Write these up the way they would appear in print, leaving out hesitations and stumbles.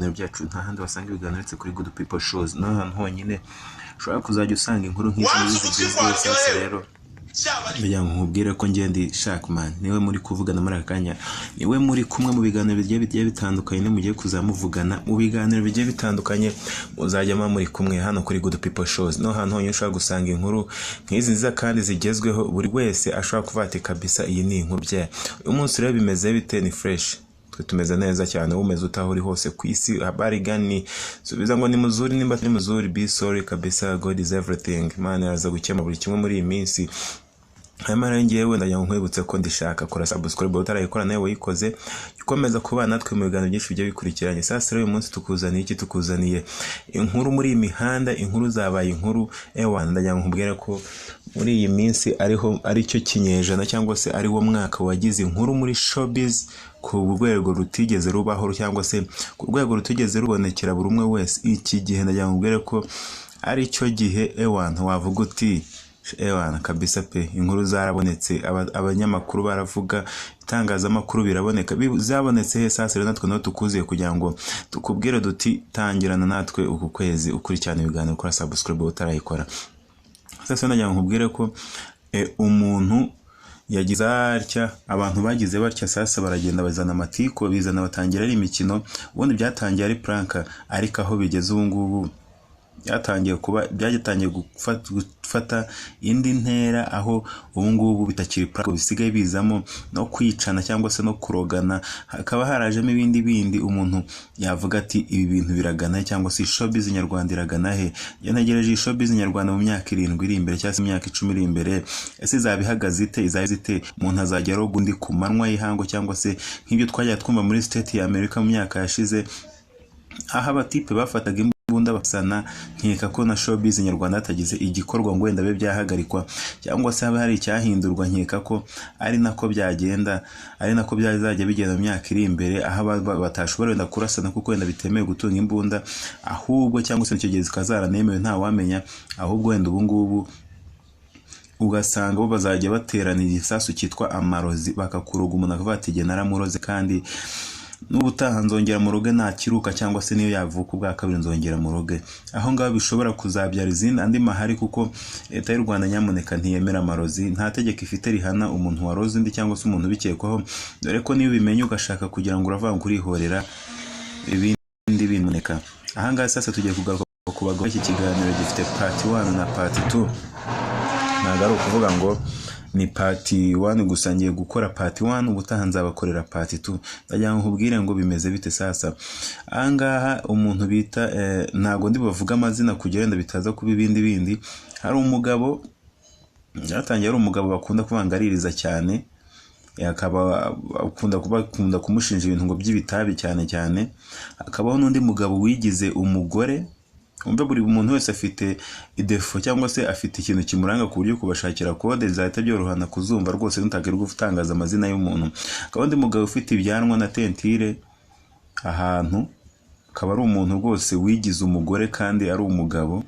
ibiganiro byacu. Nta handi wasanga ibiganiro uretse kuri Good People Shows. Ni ahantu honyine ushobora kuzajya usanga inkuru nk'izi Wanze ngizi ugutwi zigezweho. Sasa kwaryohewe. rero Byaba ari kugira ngo nkubwire ko ngende Shakman niwe muri kuvugana muri aka kanya, niwe muri kumwe mu biganiro bigiye bitandukanye, ni mugiye kuzamuvugana mu biganiro bigiye bitandukanye, muzajya muba muri kumwe hano kuri Good People Shows. No hantu honyine ushobora gusanga inkuru nk'izi nziza kandi zigezweho, buri wese ashobora kuvuga ati: "Kabisa iyi ni inkuru bye." Uyu munsi rero bimeze bite? Ni fresh, twe tumeze neza cyane. Umeze utaho uri hose ku isi? Habari gani? Subiza ngo ni muzuri. Nimba atari muzuri, be sorry kabisa. God is everything. Imana iraza gukemura buri kimwe muri iyi minsi. Hanyuma rero ngewe ndagira ngo nkwibutse ko ndishaka kora subscribe utarayikora, nawe wayikoze, ukomeza kubana natwe mu biganiro byinshi bigiye bikurikiranye. Sasa rero uyu munsi tukuzaniye iki? Tukuzaniye inkuru muri iyi mihanda, inkuru zabaye inkuru. Ewa, ndagira ngo nkubwire ko muri iyi minsi ariho aricyo kinyejana cyangwa se ari wo mwaka wagize inkuru muri showbiz ku rwego rutigeze rubaho, cyangwa se ku rwego rutigeze rubonekera buri umwe wese. Iki gihe ndagira ngo nkubwire ko aricyo gihe, ewa, wavuga uti: "Ewana kabisa pe, inkuru zarabonetse." Abanyamakuru baravuga, itangazamakuru biraboneka. Zabonetse he? Sasa rero natwe naho tukuziye kugira ngo tukubwire duti: "Tangirana natwe uku kwezi ukurikirana ibiganiro, ukora subscribe utarayikora." Sasa ndagira ngo nkubwire ko umuntu yagize atya, abantu bagize batya, sasa baragenda bazana amatiku, bizana, batangira ari imikino. Ubundi byatangiye ari prank, ariko aho bigeze ubu ngubu byatangiye kuba, byatangiye gufata indi ntera, aho ubu ngubu bitakiri prank, bisigaye bizamo no kwicana cyangwa se no kurogana, hakaba harajemo ibindi bindi umuntu yavuga ati: "Ibi bintu biragana he?" Cyangwa se showbiz nyarwanda iragana he? Iyo ntegereje iyi showbiz nyarwanda mu myaka 7 iri imbere cyangwa se imyaka 10 iri imbere, ese izaba ihagaze ite? Izaba ite? Umuntu azajya aroga undi ku manywa y'ihangu, cyangwa se nk'ibyo twajya twumva muri state ya Amerika mu myaka yashize, aho abatipe bafataga imbunda basana? Nkeka ko na showbiz nyarwanda hatagize igikorwa ngo wenda bibe byahagarikwa cyangwa se habe hari icyahindurwa, nkeka ko ari nako byagenda, ari nako byazajya bigenda mu myaka iri imbere, aho batashobora wenda kurasana kuko wenda bitemewe gutunga imbunda, ahubwo cyangwa se icyo gihe zikaba zaranemewe, ntawamenya. Ahubwo wenda ubu ngubu ugasanga bo bazajya baterana igisasu cyitwa amarozi, bakakuroga, umuntu akavuga ati: "Jye naramuroze kandi n'ubutaha nzongera mu rugo nakiruka, cyangwa se niyo yavuka ubwa kabiri nzongera mu rugo." Aho ngaho bishobora kuzabyara izindi andi mahari, kuko leta y'u Rwanda nyamuneka ntiyemera amarozi, nta tegeko ifite rihana umuntu waroze undi cyangwa se umuntu ubikekwaho, dore ko niyo ubimenye ugashaka kugira ngo uravuga ngo urihorera, ibindi binoneka. Aha ngaha sasa tugiye kugaruka ku bagabo. Iki kiganiro gifite part 1 na part 2. Ntabwo ari ukuvuga ngo ni part 1 gusa. Ngiye gukora part 1, ubutaha nzabakorera part 2. Ndagira ngo nkubwire ngo bimeze bite. Sasa ahangaha umuntu bita ntabwo ndi bubavuge amazina kugira wenda bitaza kuba ibindi bindi. Hari umugabo byatangiye ari umugabo bakunda kuvuga ngo aririza cyane, akaba akunda kuba akunda kumushinja ibintu ngo by'ibitabi cyane cyane. Hakabaho n'undi mugabo wigize umugore. Wumve, buri muntu wese afite idéfaut cyangwa se afite ikintu kimuranga, ku buryo kubashakira code zahita byorohana kuzumva rwose, nutakirirwa utangaza amazina y'umuntu. Hakaba undi mugabo ufite ibyanwa na teinture ahantu, akaba ari umuntu rwose wigize umugore kandi ari umugabo.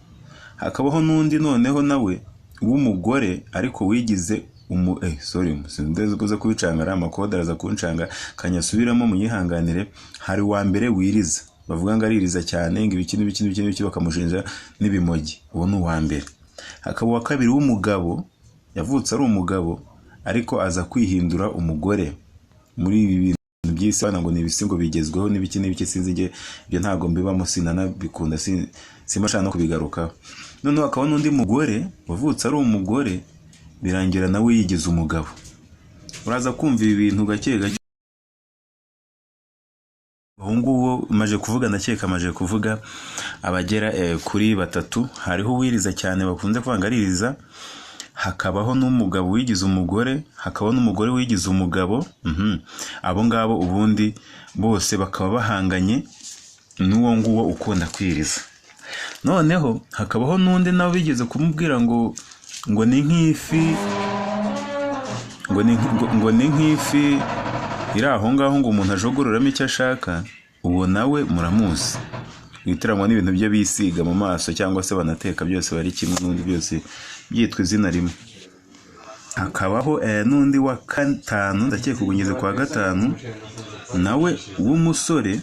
Hakabaho n'undi noneho nawe w'umugore ariko wigize umu sorry, sinzi kubicanga, ari amakode araza kuncanga, kanyasubiramo, munyihanganire. Hari uwa mbere wiriza, bavuga ngo aririza cyane, ngo ibiki n'ibiki n'ibiki n'ibiki, bakamushinja n'ibimogi. Uwo ni uwa mbere. Hakaba uwa kabiri w'umugabo yavutse ari umugabo ariko aza kwihindura umugore muri ibi bintu by'isi bana, ngo ni ibisi ngo bigezweho n'ibiki n'ibiki, sinzi njye ibyo ntabwo mbibamo, sinanabikunda, simba nshaka no kubigarukaho. Noneho hakaba n'undi mugore wavutse ari umugore, birangira nawe yigize umugabo. Uraza kumva ibi bintu gake gake. Ubu ngubu maje kuvuga, ndakeka maje kuvuga abagera kuri batatu. Hariho uwiriza cyane bakunze kuvuga ngo aririza, hakabaho n'umugabo wigize umugore, hakabaho n'umugore wigize umugabo. Abo ngabo ubundi bose bakaba bahanganye n'uwo nguwo ukunda kwiriza. Noneho hakabaho n'undi nawe bigeze kumubwira ngo ni nk'ifi, ngo ni nk'ifi iri aho ngaho, ngo umuntu ajogororamo icyo ashaka. Uwo nawe muramuzi, witiranwa n'ibintu byo bisiga mu maso cyangwa se banateka, byose bari kimwe n'undi, byose byitwa izina rimwe. Hakabaho n'undi wa gatanu, ndakeka ubu ngeze kwa gatanu, nawe w'umusore.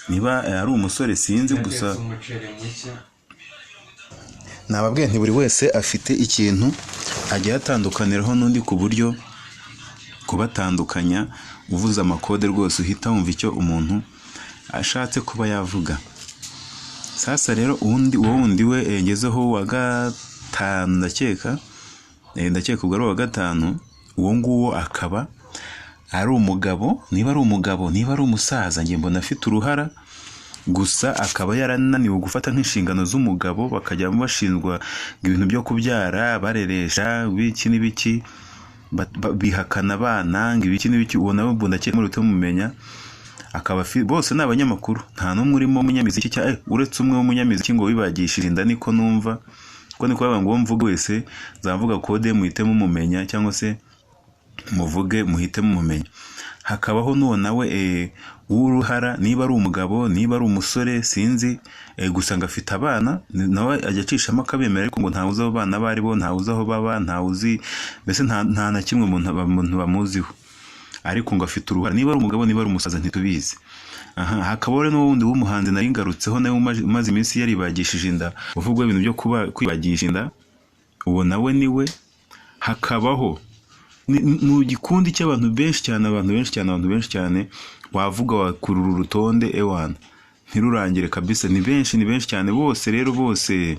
Niba ari umusore sinzi gusa. Yatetse umuceri mushya. Nababwiye nti buri wese afite ikintu agiye atandukaniraho n'undi, ku buryo kubatandukanya uvuze amakode rwose uhita wumva icyo umuntu ashatse kuba yavuga. Sasa rero uwundi, uwo wundi we ngezeho wa gatanu ndakeka, ndakeka ubwo ari uwa gatanu, uwo nguwo akaba ari umugabo, niba ari umugabo, niba ari umusaza, njye mbona afite uruhara, gusa akaba yarananiwe gufata nk'inshingano z'umugabo, bakajya bashinzwa ibintu byo kubyara, bareresha biki n'ibiki, bihakana abana ngo ibiki n'ibiki. Uwo nawe mbona ndakeka muri mumenya, akaba bose ni abanyamakuru, nta n'umwe urimo w'umunyamiziki uretse umwe w'umunyamiziki ngo wibagishije inda, niko numva, kuko niko bavuga ngo uwo mvuga wese nzavuga kode muhite mumumenya, cyangwa se muvuge muhite mumumenya. Hakabaho n'uwo nawe w'uruhara, niba ari umugabo, niba ari umusore sinzi, gusa ngo afite abana, nawe ajya acishamo akabemera, ariko ngo ntawe uzi abo bana abo ari bo, ntawe uzi aho baba, ntawe uzi mbese nta na kimwe umuntu bamuziho, ariko ngo afite uruhara, niba ari umugabo, niba ari umusaza ntitubizi. Aha hakaba rero n'uwundi w'umuhanzi nari ngarutseho nawe umaze iminsi yaribagishije inda, uvugwa ibintu byo kwibagisha inda, uwo nawe niwe. Hakabaho ni igikundi cy'abantu benshi cyane, abantu benshi cyane, abantu benshi cyane, wavuga wakurura urutonde ewana ntirurangire kabisa, ni benshi, ni benshi cyane. Bose rero bose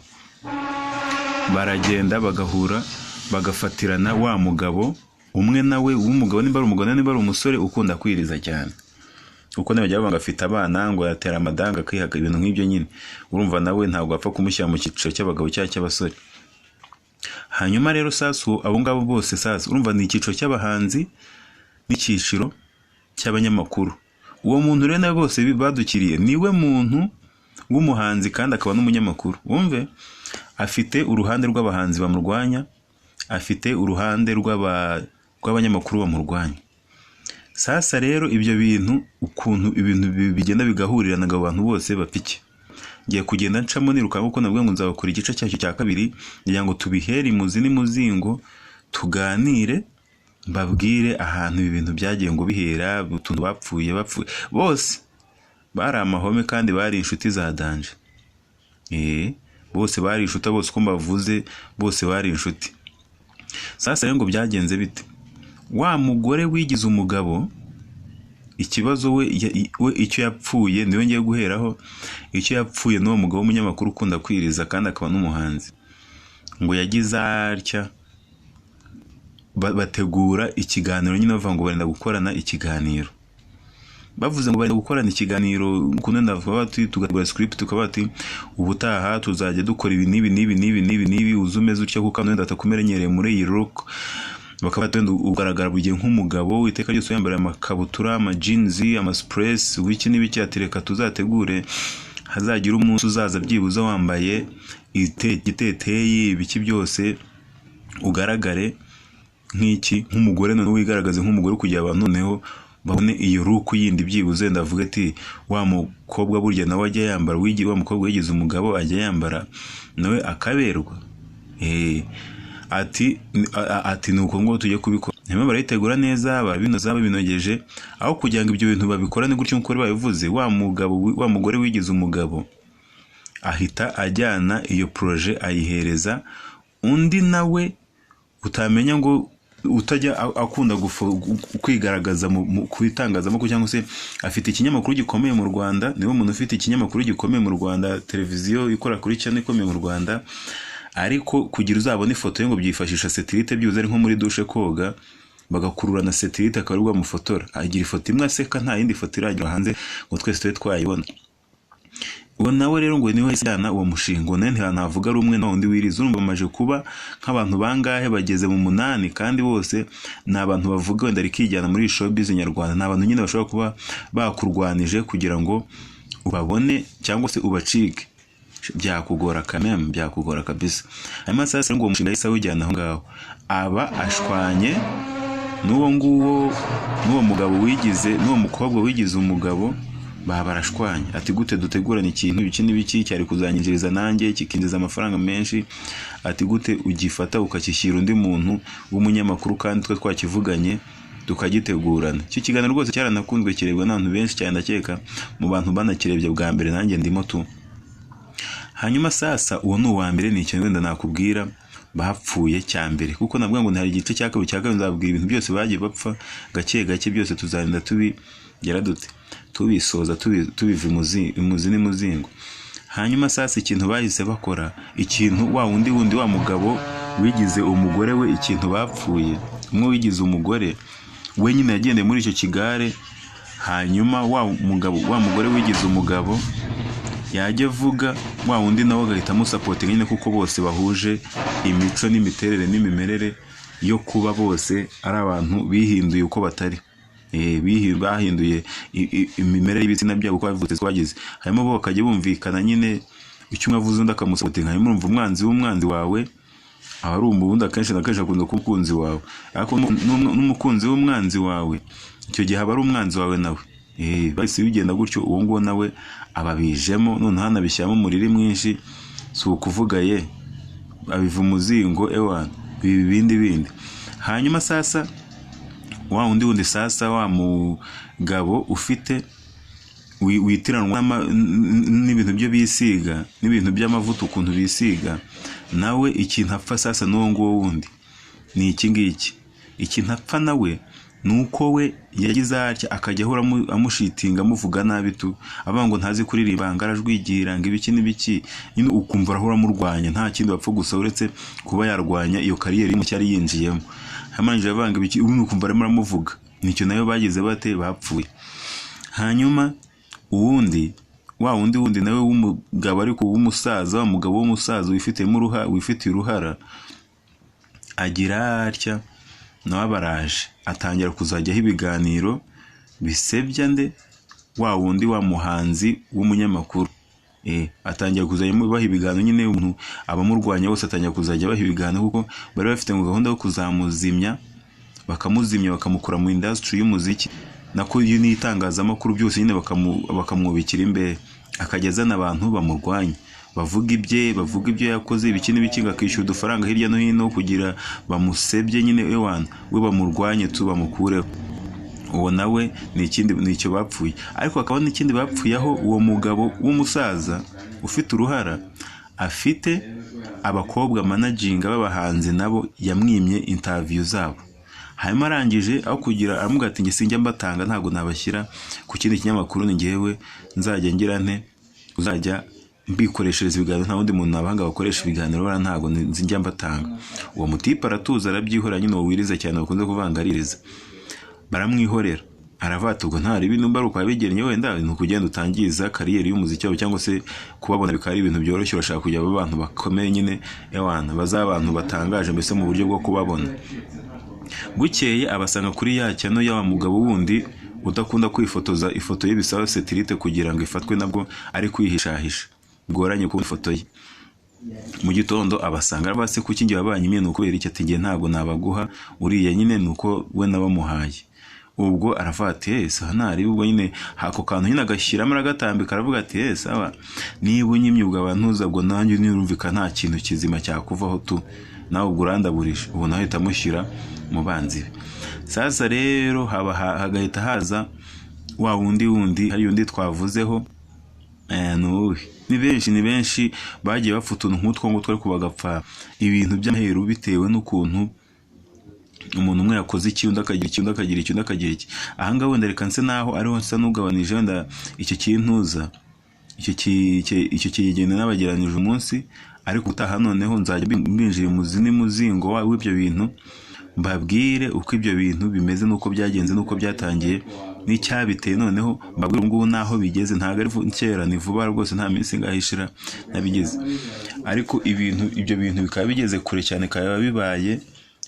baragenda bagahura bagafatirana wa mugabo umwe nawe w'umugabo, niba ari umugabo niba ari umusore ukunda kwiriza cyane, kuko nibajya bavuga ngo afite abana ngo yatera amadanga akihaga ibintu nk'ibyo nyine, urumva nawe ntabwo apfa kumushyira mu cyiciro cy'abagabo cyangwa cy'abasore. Hanyuma rero sasa abo ngabo bose sasa urumva ni icyiciro cy'abahanzi n'icyiciro cy'abanyamakuru. Uwo muntu rero nawe bose badukiriye niwe muntu w'umuhanzi kandi akaba n'umunyamakuru. Wumve afite uruhande rw'abahanzi bamurwanya, afite uruhande rw'abanyamakuru bamurwanya. Sasa rero ibyo bintu ukuntu ibintu bigenda bigahurirana ngo abantu bose bapike. Ngiye kugenda ncamo nirukanka kuko nabwo ngo nzabakora igice cyacyo cya kabiri, ngira ngo tubihere imuzi n'imuzingo tuganire, mbabwire ahantu ibi bintu byagiye ngo bihera, utuntu bapfuye bose bari amahome kandi bari inshuti za danje. Bose bari inshuti, bose uko mbavuze bose bari inshuti. Sasa rero ngo byagenze bite? Wa mugore wigize umugabo, ikibazo we icyo yapfuye niwe ngiye guheraho, icyo yapfuye n'uwo mugabo w'umunyamakuru ukunda kwiriza kandi akaba n'umuhanzi, ngo yagize atya bategura ikiganiro nyine, bavuga ngo barenda gukorana ikiganiro, bavuze ngo barenda gukorana ikiganiro, ukuntu ndavuga bati tugategura script, tukaba bati ubutaha tuzajya dukora ibi n'ibi n'ibi n'ibi n'ibi n'ibi, uze umeze utya kuko wenda atakumenyereye muri iyi rock, bakaba wenda ugaragara buri gihe nk'umugabo iteka ryose yambaye amakabutura, amajinzi, amaspress, wiki n'ibiki, ati reka tuzategure hazagira umunsi uzaza byibuze wambaye igiteteyi ibiki byose, ugaragare nk'iki nk'umugore, noneho wigaragaze nk'umugore kugira abantu noneho babone iyo ruku yindi byibuze. Ndavuga ati wa mukobwa burya nawe ajya yambara, wa mukobwa wigize umugabo ajya yambara nawe akaberwa. Ati nuko ngo tujye kubikora. Hanyuma barayitegura neza, barabinoza, babinogeje, aho kugira ngo ibyo bintu babikorane gutyo nk'uko babivuze, wa mugabo wa mugore wigize umugabo ahita ajyana iyo projet ayihereza undi nawe utamenya ngo utajya akunda kwigaragaza ku itangazamakuru, cyangwa se afite ikinyamakuru gikomeye mu Rwanda, niwe muntu ufite ikinyamakuru gikomeye mu Rwanda, televiziyo ikora kuri channel ikomeye mu Rwanda, ariko kugira uzabone ifoto ye ngo byifashisha satellite, byibuze ari nko muri douche koga bagakurura na satellite akaba aribwo bamufotora, agira ifoto imwe aseka, nta yindi foto iragera hanze ngo twese tube twayibona. Uwo nawe rero ngo niwe yajyana uwo mushinga, nawe ntanavuga rumwe na wundi wiriza. Urumva bamaze kuba nk'abantu bangahe bageze mu 8, kandi bose ni abantu bavuga wenda rikijyana muri showbiz nyarwanda, ni abantu nyine bashobora kuba bakurwanije kugira ngo ubabone cyangwa se ubacike, byakugora kameme, byakugora kabisa. Hanyuma sasa ngo uwo mushinga yahise awujyana aho ngaho, aba ashwanye n'uwo nguwo, n'uwo mugabo wigize, n'uwo mukobwa wigize umugabo, baba barashwanye. Ati gute dutegurana ikintu iki n'ibiki cyari kuzanyinjiriza nanjye kikinjiza amafaranga menshi, ati gute ugifata ukakishyira undi muntu w'umunyamakuru kandi twe twakivuganye tukagitegurana. Icyo kiganiro rwose cyaranakunzwe, kirebwa n'abantu benshi cyane, ndakeka mu bantu banakirebye bwa mbere nanjye ndimo tu. Hanyuma sasa uwo ni uwa mbere, ni ikintu wenda nakubwira bapfuye cya mbere, kuko navuga ngo hari igice cya kabiri, cya kabiri nzababwira ibintu byose bagiye bapfa gake gake, byose tuzarinda tubigera dute tubisoza, tubiva imuzi n'imuzingo. Hanyuma sasa ikintu bahise bakora, ikintu wa wundi wundi wa mugabo wigize umugore we, ikintu bapfuye, umwe wigize umugore we nyine yagendeye muri icyo kigare, hanyuma wa mugabo wa mugore wigize umugabo yajya avuga, wa wundi nawe agahita amusapotinga nyine, kuko bose bahuje imico n'imiterere n'imimerere yo kuba bose ari abantu bihinduye uko batari. Bahinduye imimerere y'ibitsina byabo uko bavutse twagize. Hanyuma bo bakajya bumvikana nyine, icyo umwe avuze undi akamusapotinga. Hanyuma urumva umwanzi w'umwanzi wawe aba ari umubundi, akenshi na kenshi akunda kuba umukunzi wawe, ariko n'umukunzi w'umwanzi wawe icyo gihe aba ari umwanzi wawe nawe. Bahise bigenda gutyo, uwo nguwo nawe ababijemo, noneho anabishyiramo umuriri mwinshi, si ukuvuga ye abiva umuzingo ewana ibi bindi bindi. Hanyuma sasa wa wundi wundi sasa wa mugabo ufite witiranwa n'ibintu byo bisiga n'ibintu by'amavuta ukuntu bisiga, nawe ikintu apfa sasa n'uwo nguwo wundi ni iki ngiki. Ikintu apfa nawe nuko we yagize atya akajya ahora amushitinga amuvuga nabi tu, avuga ngo ntazi kuririmba, ngo arajwigira, ngo ibiki n'ibiki, nyine ukumva arahora amurwanya, nta kindi bapfa gusa uretse kuba yarwanya iyo kariyeri mu cyari yinjiyemo. Hamanije avanga ibiki, ubundi ukumva arimo aramuvuga. Nicyo nayo bagize bate bapfuye. Hanyuma uwundi wa wundi wundi nawe w'umugabo ariko w'umusaza, wa mugabo w'umusaza wifitemo uruha, wifitiye uruhara, agira atya nawe abaraje atangira kuzajyaho ibiganiro bisebya nde wa wundi wa muhanzi w'umunyamakuru. Atangira kuzajya baha ibiganiro nyine, umuntu abamurwanya bose atangira kuzajya baha ibiganiro, kuko bari bafite ngo gahunda yo kuzamuzimya, bakamuzimya bakamukura mu industry y'umuziki nako n'itangazamakuru byose nyine, bakamwubikira imbere, akajya azana abantu bamurwanya, bavuga ibye, bavuga ibyo yakoze, ibiki n'ibiki, akishyura udufaranga hirya no hino kugira bamusebye nyine, ewana we bamurwanye tu bamukureho. Uwo nawe ni ikindi, ni icyo bapfuye. Ariko hakaba n'ikindi bapfuye, aho uwo mugabo w'umusaza ufite uruhara afite abakobwa managinga b'abahanzi nabo yamwimye interview zabo. Hanyuma arangije aho kugira aramubwira ati nge sinjya mbatanga, ntabwo nabashyira ku kindi kinyamakuru, ni njyewe nzajya ngira nte uzajya mbikoreshereza ibiganiro, nta wundi muntu nabahanga bakoresha ibiganiro bara, ntabwo nzijya mbatanga. Uwo mutipe aratuza arabyihorera nyine, uwo wiriza cyane bakunze kuvanga aririza, baramwihorera. Aravata ubwo nta ribi nimba ari uko yabigennye, wenda ni ukugenda utangiza kariyeri y'umuziki wawe, cyangwa se kubabona bikaba ari ibintu byoroshye, urashaka kujya abantu bakomeye nyine ewana bazaba abantu batangaje mbese mu buryo bwo kubabona. Bukeye abasanga kuri ya cyano ya mugabo wundi udakunda kwifotoza ifoto ye bisaba setirite kugira ngo ifatwe, nabwo ari kwihishahisha bigoranye kubona ifoto ye. Mu gitondo abasanga arabase kuki ngiye wabanye imwe, ni ukubera iki? Ati ngiye ntabwo nabaguha uriya nyine, ni uko we nabamuhaye. Ubwo aravuga ati ese ntari ubwo nyine ako kantu nyine agashyiramo aragatambika, aravuga ati ese aba niba unyimye ubwo abantu ubwo nanjye nirumvika nta kintu kizima cyakuvaho tu, nawe ubwo urandaburisha. Ubu nawe ahita amushyira mu banzi be. Sasa rero haba hagahita haza wa wundi wundi, hari undi twavuzeho nuwe. Ni benshi bagiye bapfa utuntu nk'utwo ngutwo, ariko bagapfa ibintu by'amaheru bitewe n'ukuntu umuntu umwe yakoze iki, undi akagira iki, undi akagira iki, undi akagira iki. Aha ngaha wenda reka nse naho ariho nsa n'ugabanije wenda icyo kintuza, icyo kigenda n'abageranije umunsi, ariko utaha noneho nzajya mbinjira imuzi n'imuzingo w'ibyo bintu, mbabwire uko ibyo bintu bimeze n'uko byagenze n'uko byatangiye n'icyabiteye, noneho mbabwire ngubu naho bigeze. Ntabwo ari kera, ni vuba rwose, nta minsi ngahishira nabigeze, ariko ibintu ibyo bintu bikaba bigeze kure cyane, bikaba bibaye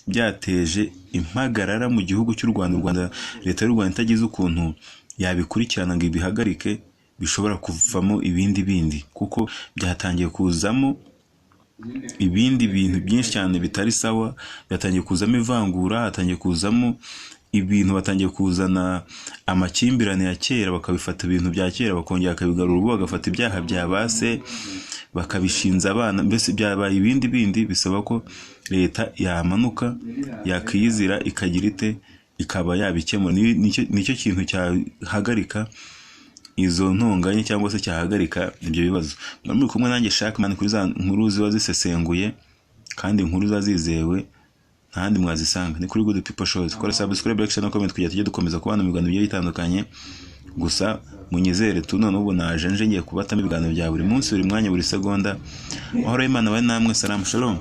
byateje impagarara mu gihugu cy'u Rwanda. U Rwanda, leta y'u Rwanda itagize ukuntu yabikurikirana ngo ibihagarike, bishobora kuvamo ibindi bindi, kuko byatangiye kuzamo ibindi bintu byinshi cyane bitari sawa. Byatangiye kuzamo ivangura, hatangiye kuzamo ibintu, batangiye kuzana amakimbirane ya kera, bakabifata ibintu bya kera bakongera bakabigarura ubu, bagafata ibyaha bya base bakabishinza abana, mbese byabaye ibindi bindi. Bisaba ko leta yamanuka yakiyizira ikagira ite ikaba yabikemura. Nicyo kintu cyahagarika izo ntonganya cyangwa se cyahagarika ibyo bibazo. Mwari muri kumwe nanjye Shackman kuri za nkuru ziba zisesenguye kandi inkuru ziba zizewe, nta handi mwazisanga, ni kuri Good People Shows. Kora subscribe, like, share na comment kugira tujye dukomeza kubana mu biganiro bigiye bitandukanye. Gusa munyizere tu, none ubu naje nje ngiye kubatamo ibiganiro bya buri munsi, buri mwanya, buri segonda. Amahoro y'Imana bari namwe. Salamu, shalom.